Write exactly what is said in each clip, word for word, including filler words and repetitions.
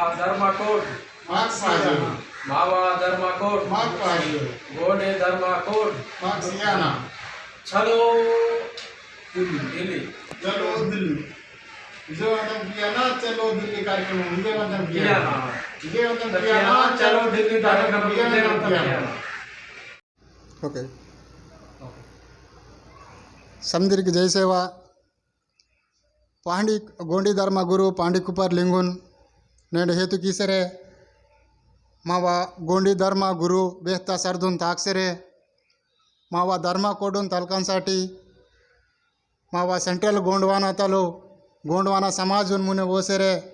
धर्मा कोड। माक पाजो। मावा धर्मा कोड। माक पाजो। गोंडी धर्मा कोड। माक सियाना। चलो दिल्ली। दिल्ली। चलो दिल्ली। विजयवंतम कियाना, चलो दिल्ली कार्यक्रम विजयवंतम कियाना। कियाना। विजयवंतम कियाना, चलो दिल्ली कार्यक्रम विजयवंतम कियाना। ओके। समदिरकी जय सेवा। पांडी गोंडी धर्म गुरु पांडी कुपर लिंगुन नेंड हेतु कीसरे मावा गोंडी धर्म गुरु बेहता सरदुन ताकसरे मावा धर्म कोडुन तलकन साटी मावा सेंट्रल गोंडवाना तलो गोंडवाना समाजुन मुने ओसेरे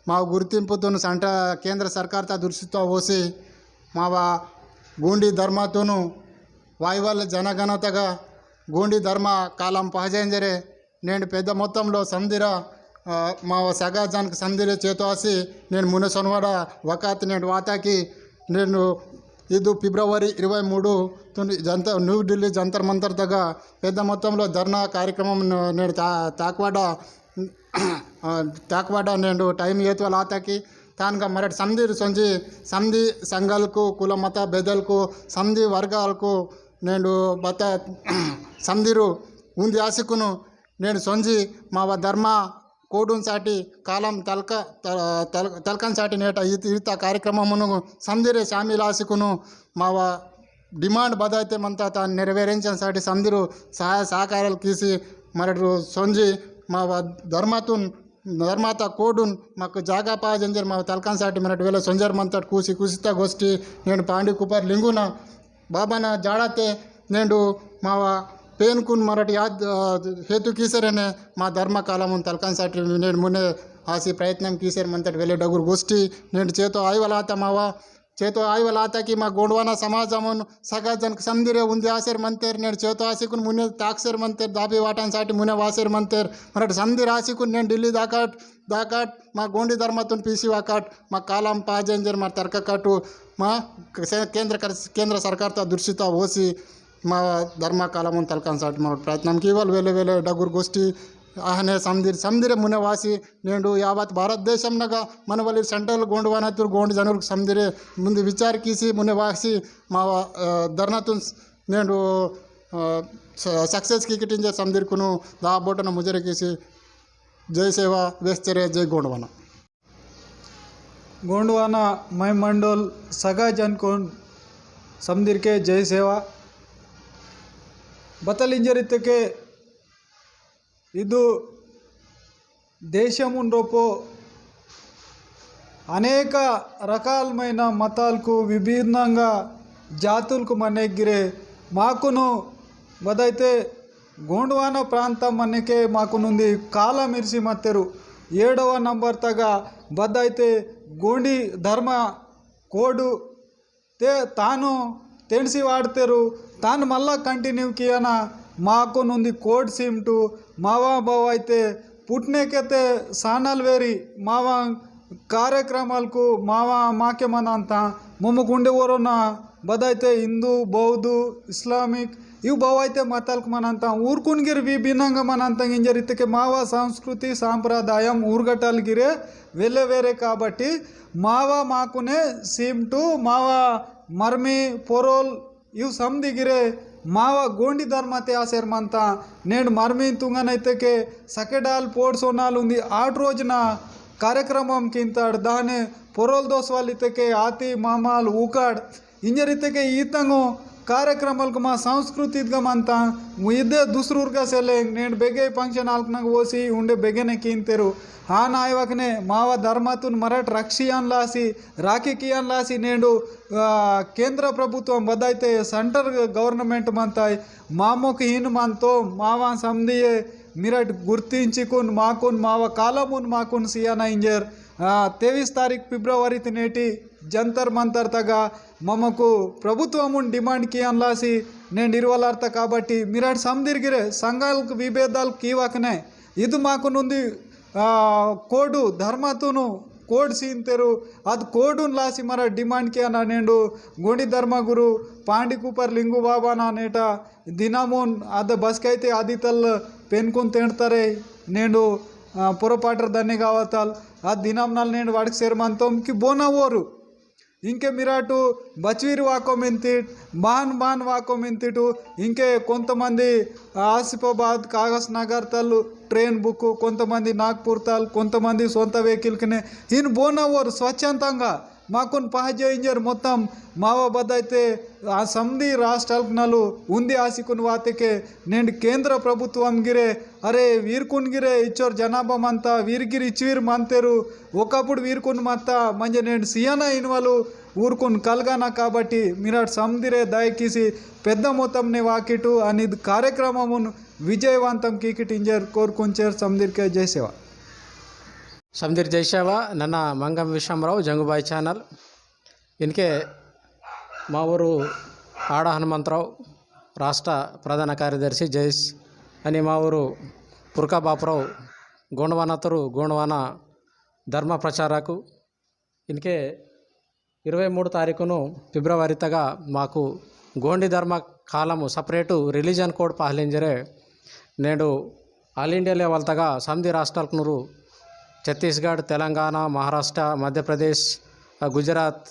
मावा गुर्तिंपुतुन संटा केंद्र सरकार ता दुर्सित्वा ओसी मावा गोंडी धर्मतुनु वाइवल जनगणतगा गोंडी धर्म कालम पहजेंजरे नेंड पेद्द मोत्तंलो समदिरा, आ, मावा सगा जनक समदिरे चेतो आसी नेंड मुने सोनवाड़ा वकात नेंड वाताकी नेंड इदु फिब्रवरी इरवै मूडु तुन जंतर, न्यू दिल्ली जंतर मंतर तगा पेद्द मोत्तंलो धर्ना कार्यक्रमं न-, नेंड ता-, ताकवाड़ा, आ, ताकवाड़ा नेंड टाइम येतवल आताकी तानगा मरट समदिर सोंजी समदि संघालकु, कुल मत भेदलकु, समदि वर्गालकु नेंड बत समदिरु उंदी आसिकुनु नेंड सोंजी मावा धर्म कोडुन साटी कालम तलक-, तल-, तल-, तलकन साटी नेटा इत-, इता कार्यक्रममुनु समदिरे शामिल आसिकुनु मावा demand बदाइते मंता ता नेरवेरेंचन साटी समदिरु सहाय सहकारल कीसी मरटु सोंजी मावा धर्मतुन, धर्माता कोडुन माक जागा पाजेंजर मावा तलकन साटी मरट वेले सोंजर मंतट कूसी कूसिता गोष्ठी नेंड पांडी कुपर लिंगुना बाबाना जाड़ाते नेंडु मावा पेनकुन मरट याद, अ, हेतु कीसरेने मा धर्म कालमुन तलकन साटी नेंड मुने आसी प्रयत्नम कीसर मंतट वेले डगुर गोष्ठी नेंड चेतो आइवल आता मावा, चेतो आइवल आता कि मा गोंडवाना समाजमुन सगा जनक समदिरे उंदी आसेर मंतेर नेंड चेतो आसिकुन मुने ताकसेर मंतेर दाबी वाटन साटी मुने वासेर मंतेर मरट समदिर आसिकुन नेंड दिल्ली दाकट दाकट मा गोंडी धर्मतुन पीसी वाकट मा कालम पाजेंजर मा तर्क कटु मा के-, केंद्र कर-, केंद्र सरकार ता दुर्सिता ओसी मा धर्म कालमुन तलकन साटी मा प्रयत्नम कीवल वेले वेले डगुर गोष्ठी आहने समदिर, समदिरे मुने वासी नेंडु यावत भारत देशम नगा मनवली सेंट्रल गोंडवानातुर गोंड जनुर समदिरे मुंदु विचार कीसी मुने वासी मा, अ, धर्नातुन नेंडु, अ, स-, success की किटिंजे समदिर कुनु दा बोटन मुजरे कीसी जय सेवा, वेस्तेरे जय गोंडवाना। गोंडवाना मय मंडल सगा जनकुन समदिर के जय सेवा। बतल इंजर इत्तके इदु देशमुन रोपो अनेक रकालमैन मतालकु विभिन्नंगा जातुलकु मनेगिरे माकुनु बदैते गोंडवाना प्रांत मनेके माकुनुंदी कालम इर्सी मत्तेरु। एडव नंबर तगा बदैते गोंडी धर्म कोडु ते तानु तेंडसी वाड़तेरु, तानु मल्ला continue कियाना माकुनुंदी कोड सीमटु मावा बवाइते पुटनेकेते सानल वेरी मावा कार्यक्रमालकु मावा माके मनांता मोमो गुंडे वरोना बदाइते हिंदू, बौद्धु, इस्लामिक इव बवाइते मतालकु मनांता ऊरकुन गिर विभिन्नंगा मनांता इंजर इत्तके मावा संस्कृति सांप्रदायम ऊरगटाल गिरे वेले वेरे काबट्टी मावा माकुने सीमटु मावा मर्मी पोरोल इव समदिगिरे मावा गोंडी धर्मते आसेर मंता। नेंड मर्मी तुंगन इत्तके सकेडाल पोड़ सोनाल उंदी आठ रोजना कार्यक्रमम किंताड़ दाने पोरोल दोसवाल इत्तके आती मामाल ऊकाड़ इंजर इत्तके ईतंगो कार्यक्रमलकु मा संस्कृति इदगा मंता। इदे दुसरूरगा सेले नेंड बेगे function आलकनग ओसी उंडे बेगेने किंतेरु। हान आयवकने मावा धर्मतुन मरट रक्षियान लासी राखी कियान लासी नेंडु, आ, केंद्र प्रभुत्वम बदाइते centre government मंताई मामोक हीन मंतो मावा समदिये मिरट गुर्तिंचिकुन माकुन मावा कालमुन माकुन सियाना इंजेर, आ, तेवीस तारीख फिब्रवरी तिनेटी जंतर मंतर तगा ममकु प्रभुत्वमुन demand कियान लासी नेंड इरवलार्त काबट्टी मिरट समदिरगिरे संघालक विभेदाल कीवकने इदु माकुनुंदी, आ, कोडु धर्मतुनु कोड सीनतेरु अद कोडुन लासी मरा demand कियाना नेंडु गोंडी धर्मगुरु पांडी कुपर लिंगु बाबाना नेटा दिनमुन अद बसकैते आदितल पेनकुन तेंडतरे नेंडु आ, पुरपाटर दन्ने गावताल, आ दिनाम नाल नेंड वाड़क सेर मंतोम कि बोना वोरु। इंके मिराटु बचवीर वाको मिंतिट, बान बान वाको मिंतिटु, इंके कोंतमंदी आसिफाबाद, कागज नगर तल train book, कोंतमंदी नागपुर तल, कोंतमंदी सोंता vehicle किने, इन बोना वोरु स्वच्छंदंगा माकुन पहजे इंजर मोत्तम मावा बदाइते आ समदी राष्ट्रालक नलु उंदी आसिकुन वातेके नेंड केंद्र प्रभुत्वम गिरे, अरे वीरकुन गिरे इच्चोर जनाबा मंता, वीर गिर इच्चवीर मंतेरु, ओकपुड़ वीरकुन मत्ता, मंजे नेंड सियाना इनवलु ऊरकुन कलगाना काबट्टी मिराट समदिरे दयकीसी पेद्द मोत्तमने वाकिटु अनिद कार्यक्रममुन विजयवंतम कीकिट इंजर कोरकुंचेर समदिरके जय सेवा। समदिर जय सेवा, नन्ना मंगम विश्वमराव, जंगुबाई channel। इनके मावोरु आड़ा हनुमंतराव, राष्ट्र प्रधान कार्यदर्शी जयेश, अनि मावोरु पुरका बापुराव, गोंडवानातुरु, गोंडवाना धर्म प्रचारकु। इनके इरवै मूडु तारीखुनु फिब्रवरी तगा माकु गोंडी धर्म कालमु separate religion code पहलेंजरे नेडु all India level तगा समदी राष्ट्रालकनुरु छत्तीसगढ़, तेलंगाना, महाराष्ट्र, मध्य प्रदेश, अ, गुजरात,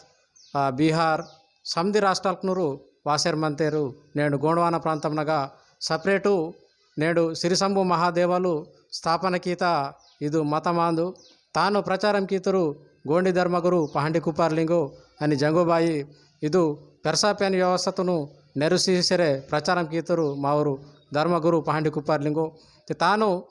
अ, बिहार, समदी राष्ट्रालकनुरु वासेर मंतेरु। नेडु गोंडवाना प्रांतमनगा separate नेडु सिरिसंभु महादेवलु स्थापना कीता इदु मतमांदु। तानु प्रचारम कीतुरु गोंडी धर्मगुरु पहांडी कुपार लिंगो अनि जंगुबाई इदु पेरसा पेन व्यवस्थतुनु नेरुसीसेरे प्रचारम कीतुरु मावरु धर्मगुरु पहांडी कुपार लिंगो। ते तानु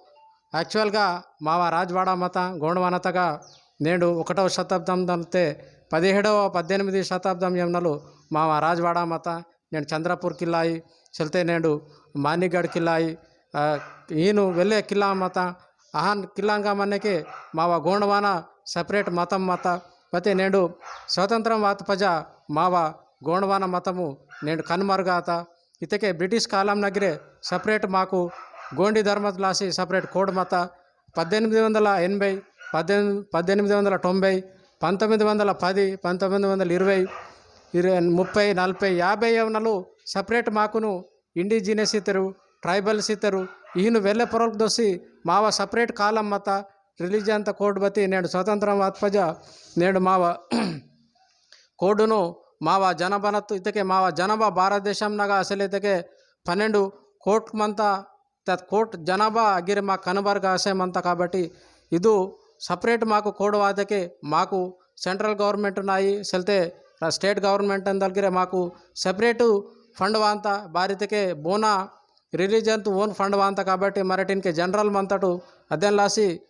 actual गा मावा राजवाड़ा मता गोंडवानतगा नेडु ओकटव शताब्दम दमते पदिहेडव पद्देनिमिदी शताब्दम यमनलु मावा राजवाड़ा मता नेंड चंद्रपुर किल्लाई, चलते नेंड मानिगढ़ किल्लाई, आ, ईनु वेले किल्ला मता, अहन किल्लांगा मनेके मावा गोंडवाना separate मतम मता, मते नेंड स्वतंत्रम वात पजा मावा गोंडवाना मतमु नेंड कनुमरुगाता। इतके British कालम नगरे separate माकु गोंडी धर्मत लासी separate code मता, पद्देनिमिदी वंदला एनबई, पद्देन-, पद्देनिमिदी वंदला तोंबई, पंतोम्मिदी वंदला पदि, पंतोम्मिदी वंदला इरवई, इर-, मुप्पई, नलबई, याबई यवनलु separate माकुनु indigenous इतरु, tribals इतरु, इहिनु वेल्ले पोरोल्क दोसी मावा separate कालम मता, religion त code बती नेंड स्वतंत्रम वात पजा, नेंड मावा code नु मावा जनबनत्तु इतके मावा जनबा भारत देशम नगा असले इतके पन्नेंडु कोट मंता तत् कोट जनाबा अगिरे मा कनबर्ग असे मंता काबट्टी इदु separate माकु code वादके माकु central government नाई सेल्ते state government अंदलगिरे माकु separate fund वांता बारितके बोना religion तु own fund वांता काबट्टी मरटिनके general मंतटु अदेन लासी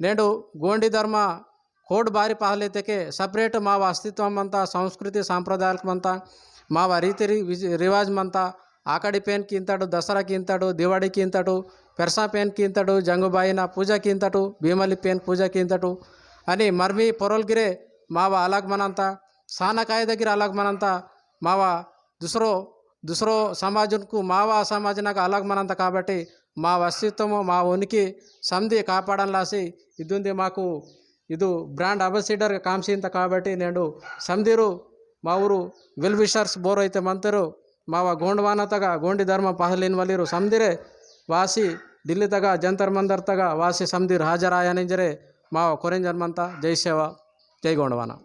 नेंडु गोंडी धर्म code बारी पहले तेके separate मावा अस्तित्व मंता, संस्कृति सांप्रदायक मंता, मावा रीति रि-, विज-, रिवाज मंता, आकड़ी पेन कींतटु, दसरा कींतटु, दिवाड़ी कींतटु, पेरसा पेन कींतटु, जंगुबाई ना पूजा कींतटु, भीमली पेन पूजा कींतटु, अनि मर्मी पोरोल गिरे मावा अलग मनंता, साना कायदा गिरे अलग मनंता, मावा दूसरो, दूसरो समाजुनकु मावा समाजनगा अलग मनंता काबट्टी मावा अस्तित्वमु, मावा उनिकि समदी कापाडन लासी इदुंदी माकु इदु brand ambassador काम सींता काबट्टी नेंडु समदीरु मा ऊरु well wishers बोरो इते मंतरु मावा गोंडवाना तगा गोंडी धर्म पहलिन वलीरु समदीरे वासी दिल्ली तगा जंतर मंतर तगा वासी समदीर हाजर आया निंजरे मावा कोरेंजर मंता। जय सेवा, जय गोंडवाना।